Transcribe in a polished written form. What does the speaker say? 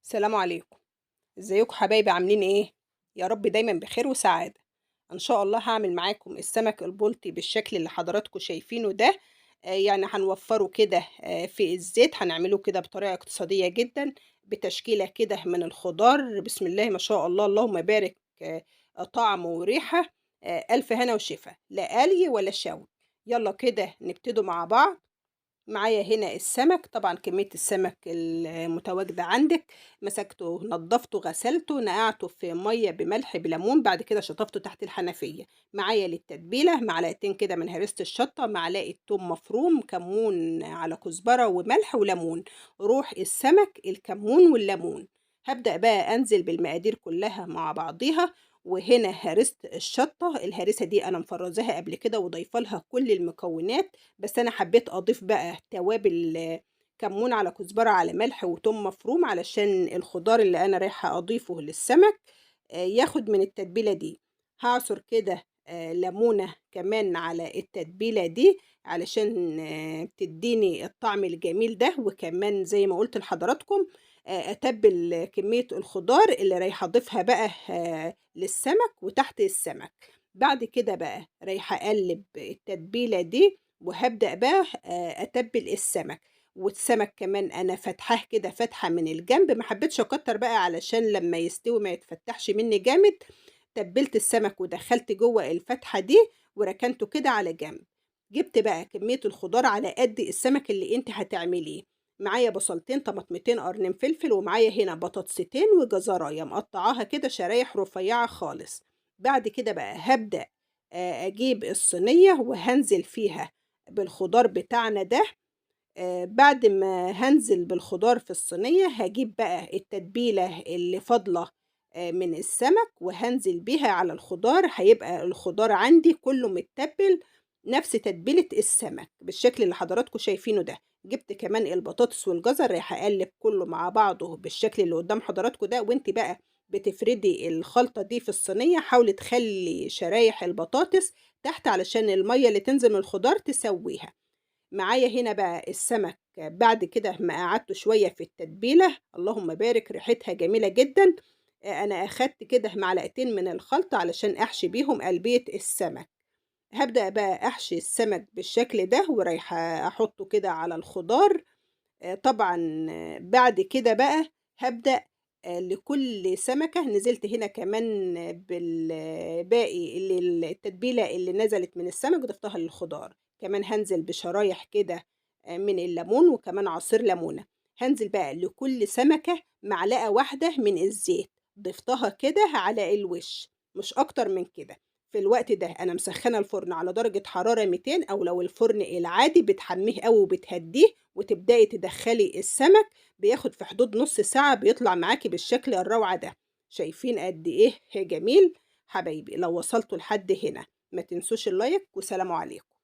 السلام عليكم. ازيكم حبايبي؟ عاملين ايه؟ يا رب دايما بخير وسعادة. ان شاء الله هعمل معاكم السمك البلطي بالشكل اللي حضراتكم شايفينه ده. يعني هنوفره كده في الزيت، هنعمله كده بطريقة اقتصادية جدا بتشكيلة كده من الخضار. بسم الله ما شاء الله، اللهم بارك. طعم وريحة، ألف هنا وشفا، لا قلي ولا شوي. يلا كده نبتدوا مع بعض. معايا هنا السمك، طبعا كمية السمك المتواجدة عندك، مسكته نظفته غسلته نقعته في مية بملح بليمون، بعد كده شطفته تحت الحنفية. معايا للتتبيلة معلقتين كده من هريسة الشطة، معلقة توم مفروم، كمون على كزبرة وملح وليمون. روح السمك الكمون والليمون. هبدأ بقى أنزل بالمقادير كلها مع بعضيها. وهنا هرست الشطة، الهريسة دي أنا مفرزاها قبل كده وضايفة لها كل المكونات، بس أنا حبيت أضيف بقى توابل كمون على كزبرة على ملح وتوم مفروم، علشان الخضار اللي أنا رايحة أضيفه للسمك ياخد من التتبيلة دي. هعصر كده ليمونة كمان على التتبيلة دي علشان تديني الطعم الجميل ده، وكمان زي ما قلت لحضراتكم أتبل كمية الخضار اللي رايحة أضيفها بقى للسمك وتحت السمك. بعد كده بقى رايحة أقلب التتبيلة دي وهبدأ بقى أتبل السمك. والسمك كمان أنا فاتحاه كده فتحة من الجنب، ما حبيتش أكتر بقى علشان لما يستوي ما يتفتحش مني جامد. تبلت السمك ودخلت جوه الفتحة دي وركنته كده على جنب. جبت بقى كمية الخضار على قد السمك اللي انت هتعمليه. معايا بصلتين، طماطمتين، قرنين فلفل، ومعايا هنا بطاطستين وجزرايه مقطعاها كده شرايح رفيعة خالص. بعد كده بقى هبدأ اجيب الصينية وهنزل فيها بالخضار بتاعنا ده. بعد ما هنزل بالخضار في الصينية هجيب بقى التتبيلة اللي فاضلة من السمك وهنزل بيها على الخضار. هيبقى الخضار عندي كله متبل نفس تتبيلة السمك بالشكل اللي حضراتكم شايفينه ده. جبت كمان البطاطس والجزر، رايحة اقلب كله مع بعضه بالشكل اللي قدام حضراتكم ده. وانت بقى بتفردي الخلطة دي في الصينية حاولي تخلي شرايح البطاطس تحت علشان المية اللي تنزل من الخضار تسويها. معايا هنا بقى السمك بعد كده ما قعدته شوية في التتبيلة، اللهم بارك، ريحتها جميلة جدا. انا اخدت كده معلقتين من الخلطة علشان احشي بيهم قلبية السمك. هبدأ بقى أحشي السمك بالشكل ده ورايحة أحطه كده على الخضار. طبعا بعد كده بقى هبدأ لكل سمكة. نزلت هنا كمان بالباقي اللي التتبيلة اللي نزلت من السمك ضفتها للخضار. كمان هنزل بشرايح كده من الليمون وكمان عصير ليمونة. هنزل بقى لكل سمكة معلقة واحدة من الزيت ضفتها كده على الوش، مش أكتر من كده. في الوقت ده أنا مسخنة الفرن على درجة حرارة 200، أو لو الفرن العادي بتحميه أوي وبتهديه وتبدأي تدخلي السمك، بياخد في حدود نص ساعة بيطلع معاكي بالشكل الروعة ده. شايفين قد إيه جميل حبايبي؟ لو وصلتوا لحد هنا ما تنسوش اللايك، وسلام عليكم.